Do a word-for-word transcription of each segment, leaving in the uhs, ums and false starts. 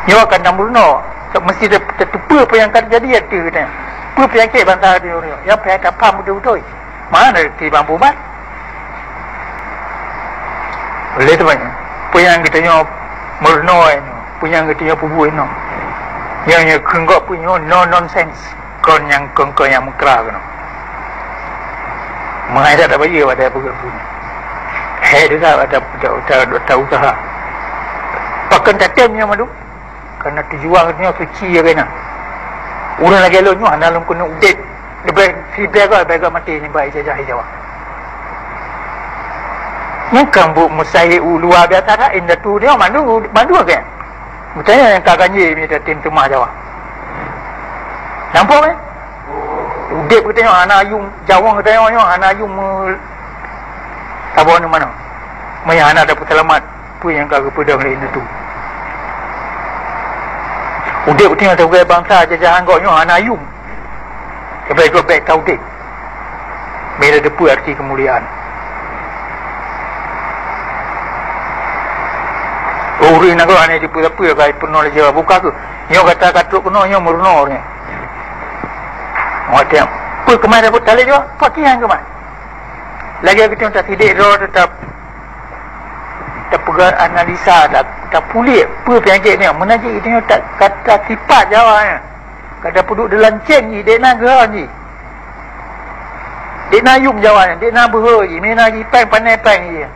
Nyoe ka na meurunoe, meusti te-, te-, teupeu peue nyang ka teujadi ateueh geutanyoe. Peue peunyakét bansa geutanyoe nyoe, nyang payah tapaham beutôi-beutôi. Mana reti bang ubat? Oleh sebab nyan, peue nyang geutanyoe meurunoe nyoe, peue nyang geutanyoe peubuet nyoe, nyoe, nyoe kheun gob peue nyoe no nonsense. Kon nyang kon, kon nyang meukra keunoe. Meuhai that tabayeue watèe peugah bunoe. Hai desa watèe ta, ta, ta, ta usaha. Pakon tatem nyoe mandum? Karena tujuan nyoe suci ya kena. Ureueng lagèe lôn nyoe hana lôn keuneuk udép. Leubeh siribèe goe, leubeh goe maté nibak ijazah Jawa. Nyan kan buet mustahil luar biasa that, indatu nyoe mandum, mandum kan. Meutanyoe nyang ka ganjé mita tem teumah Jawa. Nampak kan? Udép geutanyoe hana yum, jaweueng geutanyoe nyoe hana yum, eh, saboh nyoe manoe. Meunyo hana tapeuseulamat, peue nyang ka geupeudong lé indatu? Udép geutanyoe sabagai bansa jajahan gob nyoe hana yum. Sabai gob bèk taudép. Mila teupeu arti keumuliaan. Ureueng nanggroe hana jipeue-peue ka peunoh lé Jawa buka keuh. Nyoe gata ka trok keunoe nyoe meurunoe nyoe. Watèe peue keumai dapat talé Jawa? Pakaian keumai. Lagèe geutanyoe tasidék droe teutap tapeugah analisa, ta, tapuléh peue peunyakét nyoe. Meunan cit geutanyoe ta, ka tasipat Jawa nyoe. Ka tapeuduek dilanceng jih, dek na geuhon jih. Dek na yum Jawa nyan, dek na beuhe jih, mina jih péng, pané péng jih.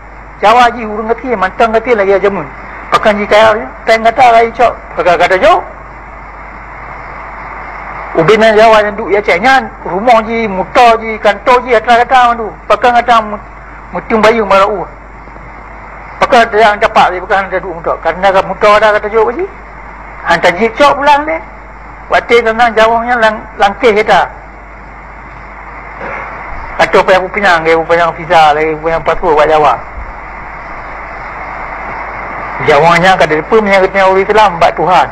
Jawa jih ureueng gasien, mantong gasien lagèe jameun. Pakon jih kaya, péng gata ka jicok, pakon gata jok. Ubena Jawa nyang duek di Aceh nyan, rumoh jih, moto jih, kanto jih, atra gata mandum. Pakon gata meuteumèe bayeue marak ueh. Pakon nyang dapat lé, pakon hana duek moto. Karena ka moto dah gata jok jih. Han tajicok pulang lé. Watèe teuntang jaweueng nyan lang, langkeh gata. Atau payah peupanyang, lagèe peupanyang visa, lagèe peupanyang paspor bak Jawa. Jaweueng nyan ka direupeu meunyo geutanyoe ureueng Islam bak Tuhan.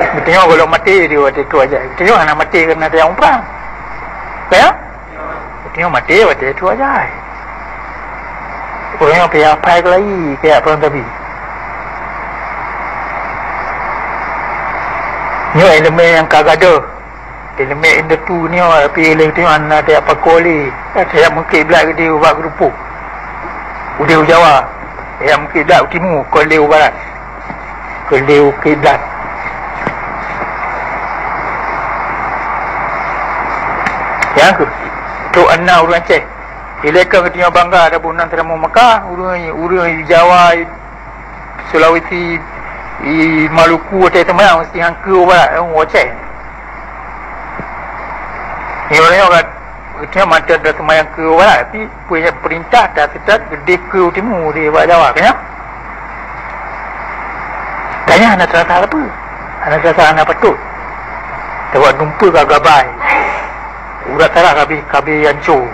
Geutanyoe gohlom maté di watèe trok ajai. Geutanyoe hana maté karena tajak umrah. Ka ya? Geutanyoe maté watèe trok ajai. Ureueng nyang payah apai keulayi, kaya peurang tabi. Nyoe ileumèe nyang ka gadôh. Ileumèe indatu nyoe, tapi ilèe tu hana tajak pakoe lé. Tajak meukiblat geude ubak geurupuk. Udeh u Jawa, tajak meukiblat u timu, kon lé u barat. Kon lé u kiblat. Nyang keuh, trok na ureueng Aceh. Ilèe ka geutanyoe bangga, ada bunan teurimong Mekah, ureueng, ureueng Jawa, Sulawesi, i Maluku, watèe seumayang meusti han keu u barat, eh, u Aceh. Nyoe, nyoe kan, geutanyoe mantong taseumayang keu u barat, tapi peue nyang peurintah taseutôt geude keu u timu di bak Jawa, kan nyan? Kan nyan hana teurasa sapeue, hana teurasa hana patôt. Sabab dumpeue ka gabai. Urat sarah ka abéh, ka abéh anco.